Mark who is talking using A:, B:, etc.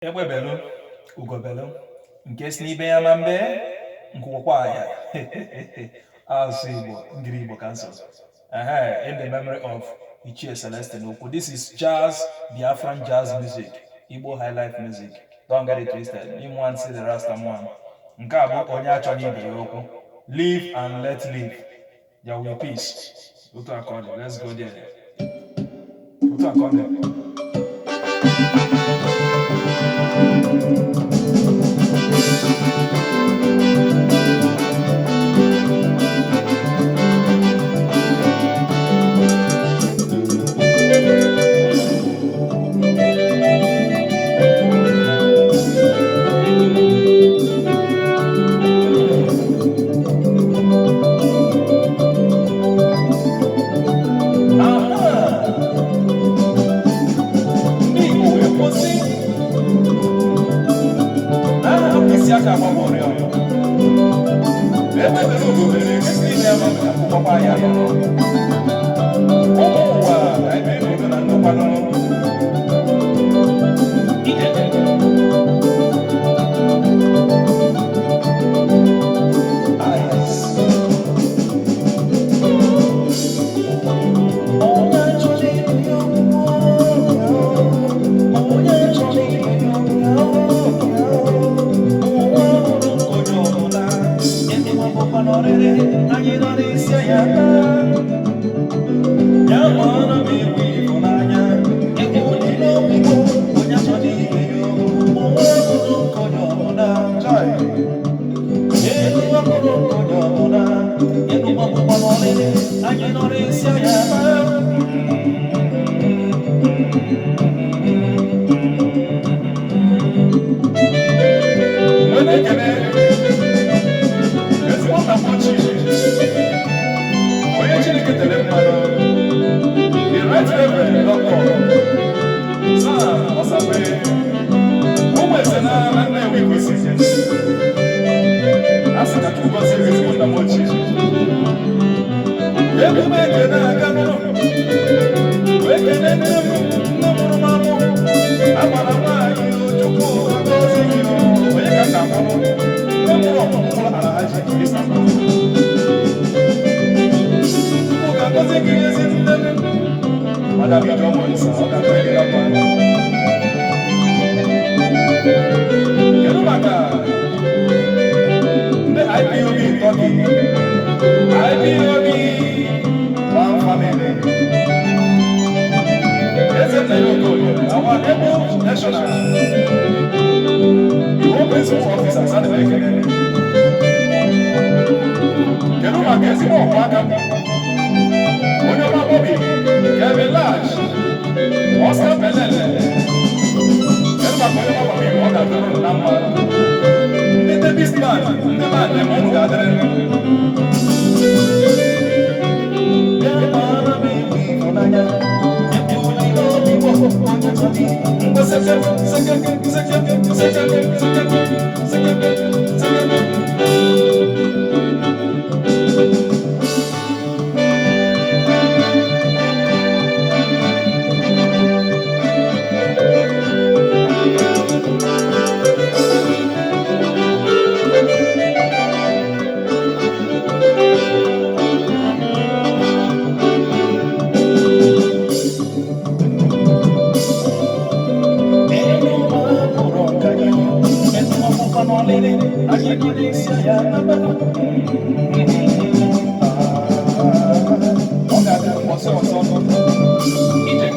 A: Egbe belu, ugo belu, nke si n'ibe ya ma mbe, nkwụkwọ ya. Asụsụ Igbo, ngiri Igbo ka nsọ. Ehe, in the memory of Ichie Celestine Ukwu. This is jazz, Biafran jazz music, Igbo high life music. Don't get it twisted. Him see the Rasta man. Nke a bụ onye achọghị ibe ya okwu. Live and let live. There will be peace. Otu a ka ọ dị. Let's go there. Otu a ka ọ dị. Aha! Ndị Igbo wee kwụsị na mkpịsị aka agbagba oriọna. Ebe bere ugo bere, nke si n'ime ya ma mbe akwụkwọkwa ya. Ụmụ ụwa ka ebe n'udo na ndokwa n'ọrụ. Ije. Ice. Onye chọrọ ibe ya okwu, onye chọrọ ibe ya okwu, ụwa bụrụ nke onye ọbụla, ndị bụkwa n'ọrịrị, anyị nọ n'isi ya ya gbara m egwu ịhụnanya, egwu dị n'obi m, onye chọrọ ibe ya okwu, ụwa bụrụ nke onye ọbụla. Joy. Elu bụrụ nke onye ọbụla, elu bụkwa n'ọrịrị, anyị nọ n'isi ya. Wee na-ekele ezigbo nna m ochie, onye Chineke tere mmanụ, the Right Reverend Dr. Sam Ọsakwe, ụmụ eze na na Nnewi ka o si je. A sị ka Chukwu gọzie gị, ezigbo nna m ochie. Egwu m ekene aga n'ụlọ wee kene nne m, nne mụrụ m amụ, agbara nwaanyị. Chukwu gọzie gị. Onye ka nna mụrụ, nne mụrụ ọmụmụ mụrụ Alhaji Istanbul. Chukwu ga-agọzi gị, ezi nne m, Madam Ijeọma Olisa. Ọ ga-adịrị gị na mma. Kedu maka ndị IPOB Turkey, IPOB one family? Eze nna ya Okoye, our able national Iwo principal officers, ana m ekele. Kedu maka ezigbo ọkwa aka m, onye ọma Bobby, Kevin Large, Oscar Pelele? Kedu maka onye ọma Bobby? Ọ ga-adịrị unu na mma. Ndị Davis man, ndị man na unu ga-adịrị. Bịa gbara m egwu ịhụnanya, egwu dị n'obi m, onye chọrọ ibe. Seke, seke, seke, seke, seke, seke, seke. Elu ụwa bụrụ nke anyị, elu ọkpụkpọ n'ọlịlị, anyị nọ n'isi ya na ọ ga-adị ụbọchị ọzọ. Ije.